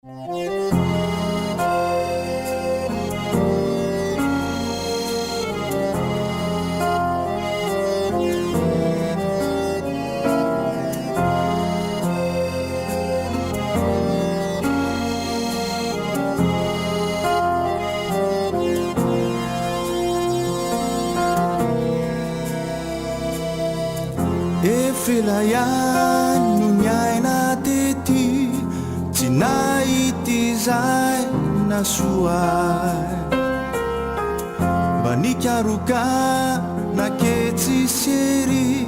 Efa ela ihany no niaina tety Tsy nahita izay nahasoa ahy Mba nikaroka naketsy sy ery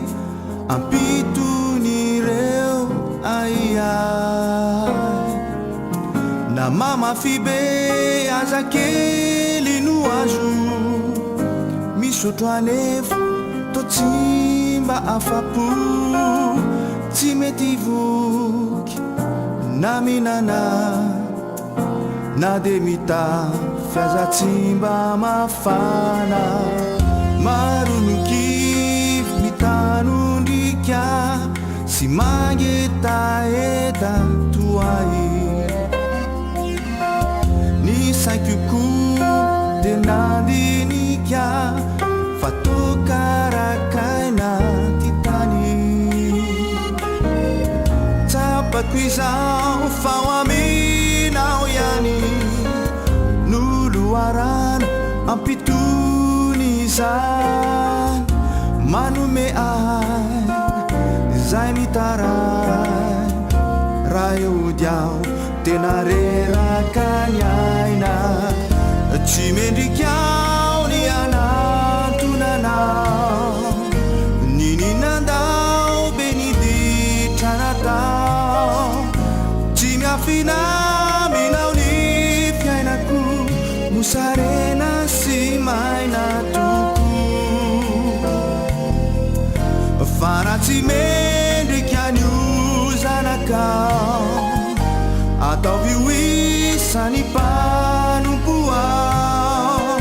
Ampitony ireo ahiahy Na mamafy be aza kely no azo Misotro anefa toa tsy mba afa-po Tsy mety voky na mihinana Na dia mitafy aza tsy mba mafana Maro no kivy mitanondrika Sy mangetaheta toa ahy Ny saiko koa dia nandinika Fa toa karakaina ty tany Tsapako izao fa ho aminao ihany No loharano ampitony izany Manome ahy izay mitaraina Raha eo dia aho tena reraka ny aina Tsy mendrika aho ny hanantona anao Nini nandao be niditra natao Tsy miafina aminao ny fiainako Mosarena sy maina tokoa Fa raha tsy mendrika ny ho zanakao Ataovy ho isan'ny mpanompo aho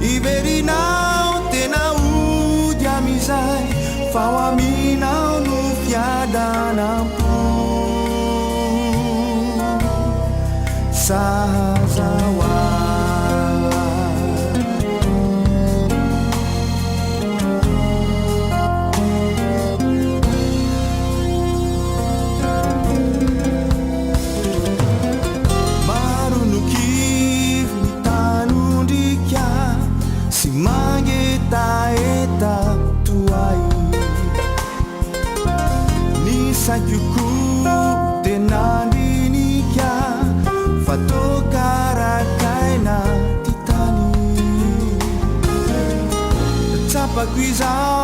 Hiverinao tena hody amin'izay Fa ho aminao no fiadanam-po Sahaza ho ahy. Maro no kivy mitanondrika sy mangetaheta toa ahy. Ny saiko koa dia nandinika fa toa karakaina ty tany. Tsapako izao.